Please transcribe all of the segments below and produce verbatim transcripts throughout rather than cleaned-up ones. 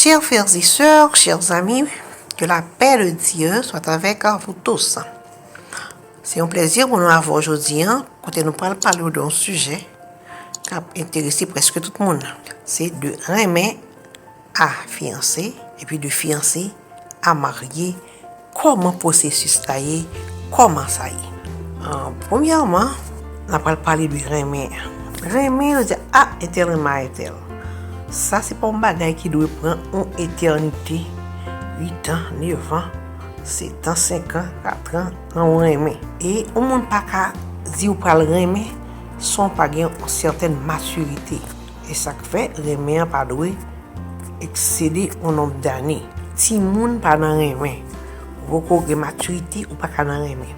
Chers frères et sœurs, chers amis, que la paix de Dieu soit avec vous tous. Se yon plezi pou nou avè w jodi a, kote nou pral pale w de yon sijè k ap enterese prèske tout moun. Se de renmen a fiyanse, epi de fiyanse a marye. Kòman pwosesis la ye? Kòman sa ye? An, premyèman, n ap pral pale de renmen. Renmen, yo di, a, entèl renmen a entèl. Sa se pa yon bagay ki dwe pran yon etènite, uit an, nèf an, sèt an, senk an, kat an, nan yon renmen. E yon moun pa ka di ou pral renmen san w pa gen yon sètèn matirite. E sa k fè renmen an pa dwe eksede yon nonb dane. Timoun pa nan renmen. Ou poko gen matirite, ou pa ka nan renmen.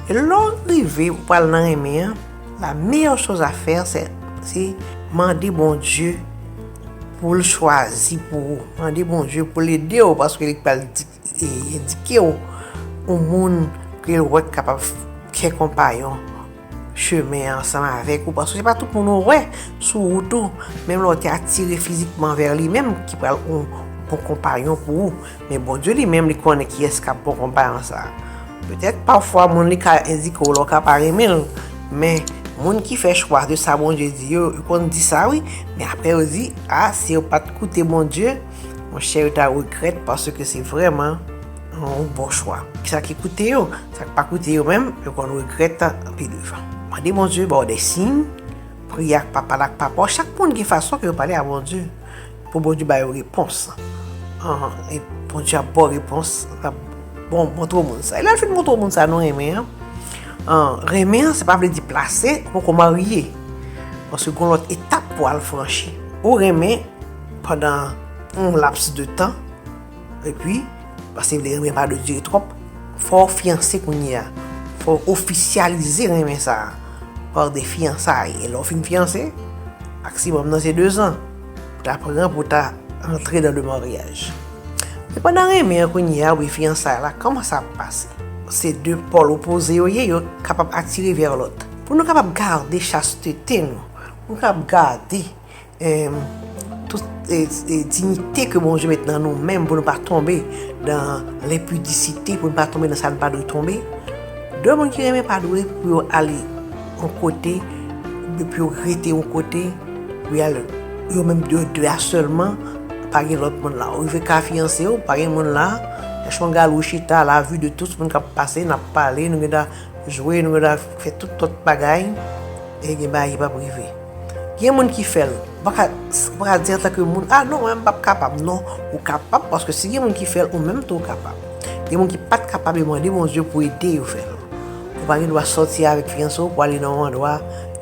E lè w rive, ou pral nan renmen an, la meilleure chose à faire, se, se mande Bondye pou l chwazi pou ou. Mande Bondye pou l ede w, paske li pral di, e, endike w yon moun ke l wè k kapab fè konpayon chemen an ansanm avèk ou, paske se pa tout moun ou wè sou wout ou, menm lè w te atire fizikman vè li menm ki pral yon bon konpayon pou ou. Men Bondye li menm, li konnen kiyès k ap bon konpayon sa a. Petèt, pafwa, moun li ka endike w lè w ka pa renmen l, men moun ki fè chwa de sa Bondye di yo, yo konn di sa, wi, men apre yo di, a, si yo pa t koute Bondye, monchè, yo ta regrèt, paske se vrèman yon bon chwa. Kisa ki koute yo? Sa k pa koute yo menm, yo konn regrèt pi devan. Mande Bondye ba w de siy, priye ak papa l ak papa w. Chak moun gen fason ke yo pale a Bondye pou Bondye ba yo repons. An, e Bondye ap ba w repons, l ap bon, montre w moun sa. E lè l fin montre w moun sa nou renmen an, an, renmen an, se pa vle di plase, ou poko marye. Paske gon lòt etap pou al franchi. Ou renmen pandan yon laps de tan, epi, paske renmen pa dwe dire twòp, fò w fiyanse kounye a. Fò w ofisyalize renmen sa a pa de fiyansay. E lè w fin fiyanse, maksimòm nan se dezan pou ta pran pou ta antre nan le maryaj. Men pandan renmen an kounye a, wi, fiyansay la, kòman sa ap pase? Se de pòl opoze yo ye, yo kapab atire vè lòt. Pou nou kapab gade chastete nou, pou nou kapab gade em, tout, e, e, diyite ke Bondye met nan nou menm pou nou pa tonbe nan lenpidisite, pou nou pa tonbe nan sa nou pa dwe tonbe. De moun ki renmen pa dwe pou yo ale yon kote, pou yo rete yon kote, pou y al yo menm de, de a sèlman, pa gen lòt moun la. Ou rive ka fiyanse w, pa gen moun la, chèche yon galou chita, la vue de tous moun k ap pase, n ap pale, nou gentan jwe, nou gentan fè tout lòt bagay, e gen bagay ki p ap rive. Gen moun ki fè l. Ou pa ka, ou pa ka di antanke moun, a non, mwen m p ap kapab. Non, ou kapab, paske si gen moun ki fè l, ou menm tou ou kapab. Gen moun ki pa t kapab, e mande Bondye pou ede yo fè l. Ou pa gen dwa sòti avèk fiyanse w pou ale nan yon andwa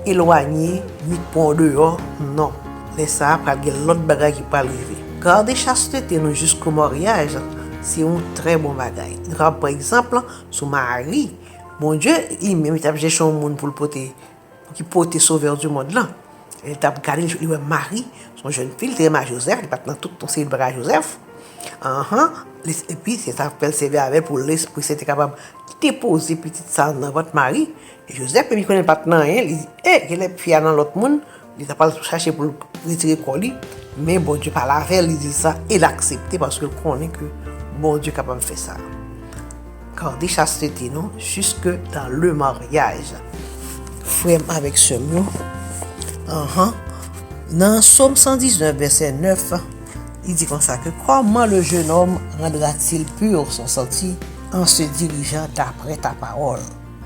elwanye, uit pwen deyò, non. Lè sa a, pral gen lòt bagay ki pral rive. Gade chastete nou jisko maryaj, se yon trè bon bagay. Nou kapab pran egzanp sou Mari. Bondye, li menm, li t ap chèche yon moun pou l pote, pou ki pote Sovè di mond lan. Li t ap gade, li, li wè Mari, se yon jèn fi, li te renmen a Jozèf, li pa t nan tout yon seri de bagay a Jozèf. Anhan, li, epi se sa k fè l sèvi avè l pou Lespri Sen te kapab depoze pitit sa a nan vant Mari. E Jozèf, epi konnen l pa t nan anyen, li di, e, genlè fi a nan lòt moun, li ta pral chache pou l retire kò li, men Bondye pale avè l, li di l sa, e l aksepte paske l konnen ke Bondye kapab fè sa. Gade chastete nou jusque dans le mariage. Frè m avèk sè m yo, anhan, nan Sòm san diznèf, vèsè nèf, li di konsa ke, comment le jeune homme rendra-t-il pur son sentier en se dirigeant d'après ta parole?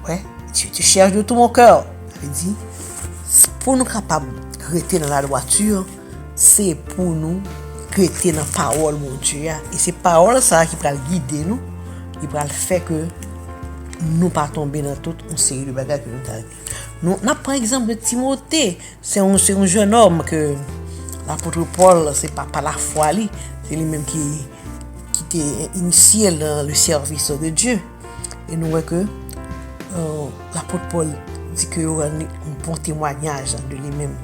Wè, Dieu te cherche de tout mon cœur. Sa vle di, pou nou kapab rete nan ladwati, se pou nou rete nan pawòl Bondye a. E se pawòl sa a ki pral gide nou, ki pral fè ke nou pa tonbe nan tout yon seri de bagay ke nou ta di. Nou, n ap pran egzanp de Timote. Se yon, se yon jèn òm ke lapot Pòl, se pa, pa lafwa li, se li menm ki, ki te inisye l nan le service de Dieu. E nou wè ke, euh, lapot Pòl di ke yo rann li yon bon temwayaj de li menm.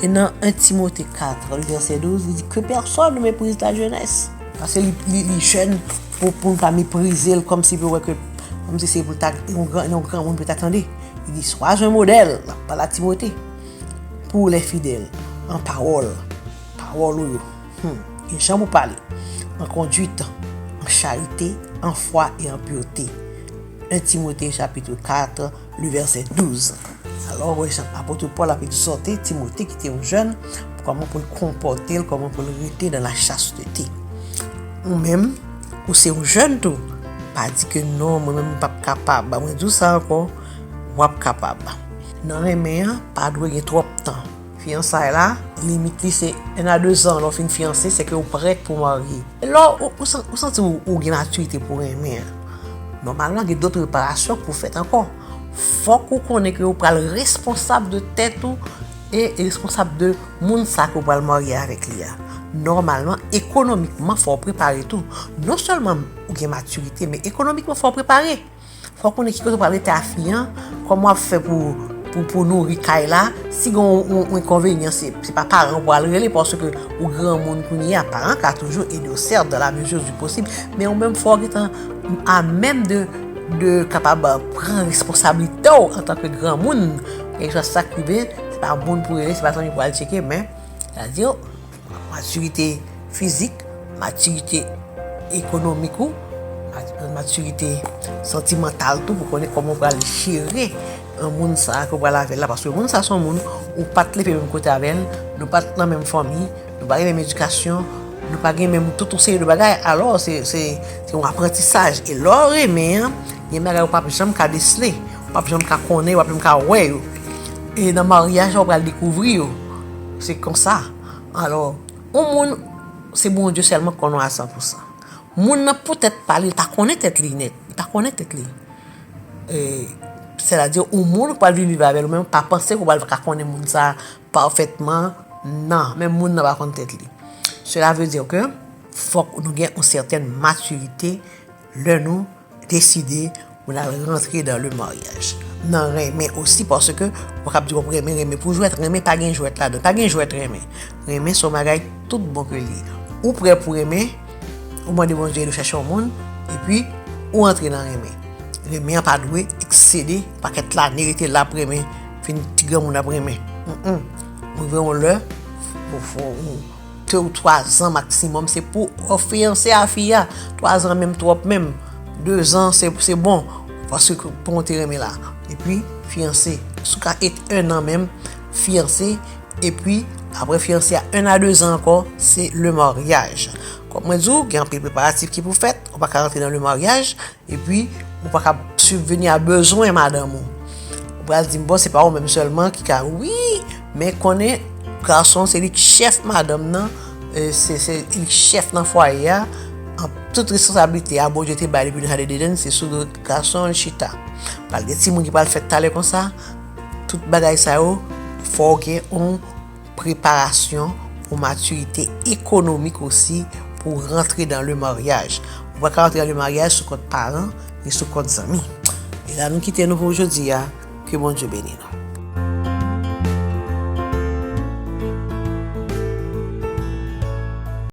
E nan en Timote kat, le vèsè douz, li di, que personne ne méprise ta jeunesse. Paske li, li, li jèn, pou, pou n pa meprize l, kòmsi pou wè ke, kòmsi se pou l ta, yon gran, yon granmoun pou ta tande. Li di, sois un modèle, l ap pale a Timote, pour les fidèles, en parole, pawòl ou yo. Hmm. E jan pou pale, an konduit, an charite, an fwa e an pirte. En Timote chapit kat, le vèsè douz. Alò, wè jan apot Pòl ap egzòte Timote ki te yon jèn, kòman pou l konpòte l, kòman pou l rete dans la chasteté. Ou menm, ou se yon jèn tou, pa di ke non, mwen menm m p ap kapab. Mwen di w sa ankò, w ap kapab. Nan renmen an, pa dwe gen twòp tan. Fiyansay la, limit li se en a de zan. Lè w fin fiyanse, se ke w prè pou marye. E lè w, ou, ou san-, ou santi w, ou gen matirite pou renmen an, nòmalman, gen dòt reparasyon pou fèt ankò. Fòk ou konnen ke ou pral responsab de tèt ou e responsab de moun sa ke w pral marye avèk li a. Nòmalman, ekonomikman, fò w prepare tou. Non sèlman ou gen matirite, men ekonomikman, fò w prepare. Fò w konnen ki kote w pral rete a fi an, kòman w ap fè pou, pou, pou nouri kay la. Si gen yon, yon, yon enkonvenyan, se, se pa paran w pral rele, paske ou granmoun kounye a, paran ka toujou ede w, certes, dans la mesure du possible, men ou menm fò w gentan à même de, de kapab pran responsablite w antanke granmoun. Kèlkeswa sa k rive, se pa moun pou rele, se pa zanmi pou al tcheke, men, sètadi, matirite fizik, matirite ekonomik ou, mat-, matirite santimantal tou, pou konnen kòman w pral jere, euh, moun sa a ke w pral avè l la, paske moun sa a se yon moun ou pa t leve menm kote avè l, nou pa t nan menm fanmi, nou pa gen menm edikasyon, nou pa gen menm tout yon seri de bagay, alò se, se, se yon aprantisaj. E lè w renmen an, gen bagay ou p ap janm ka desle, ou p ap janm ka konnen, ou p ap janm ka wè yo. E nan maryaj la, ou pral dekouvri yo. Se konsa. Alò, yon moun, se Bondye sèlman k konn w a san pou san. Moun nan, poutèt pa li, li pa konnen tèt li nèt. Li pa konnen tèt li. E, sètadi, yon moun ou pral vin viv avè l, ou menm pa panse ke w pral ka konnen moun sa a pafètman. Non, men moun nan pa konn tèt li. Cela veut dire que fòk nou gen yon sètèn matirite lè nou deside pou n al rantre dans le mariage. Nan renmen osi, paske ou pa kab di w ap renmen, renmen pou jwèt, renmen pa gen jwèt ladan, pa gen jwèt renmen. Renmen se yon bagay tout bon ke li ye. Ou prè pou renmen, ou mande Bondye ede w chèche yon moun, epi ou rantre nan renmen. Renmen an pa dwe eksede yon pakèt lane, rete la ap renmen, fin ti granmoun ap renmen. Mm, mm. Ou rive yon lè, fò, fò, ou, de ou twa zan maksimòm, se pou w fiyanse a fi a. Twa zan menm twòp menm. De zan, se, se bon. Paske pou w te renmen la. Epi, fiyanse. Si w ka et un an menm, fiyanse. Epi, apre fiyanse a, un a de zan ankò, se le mariage. Kòm mwen di w, gen anpil preparatif ki pou fèt. Ou pa ka rantre nan le mariage. Epi, ou pa ka sibveni a bezwen madanm ou. Ou pral di m, bon, se pa ou menm sèlman ki ka, wi, men konnen gason se li k chèf madanm nan, e, se, se li k chèf nan fwaye a, an tout responsablite a Bondye te bay depi nan jaden Edenn, se sou do gason l chita. Pral gen timoun ki pral fèt talè konsa, tout bagay sa yo, fò w gen yon preparasyon pou matirite ekonomik osi pou rantre dans le mariage. Ou pa ka rantre dans le mariage sou kont paran ni sou kont zanmi. E la nou kite nou pou jodi a. Ke Bondye beni nou.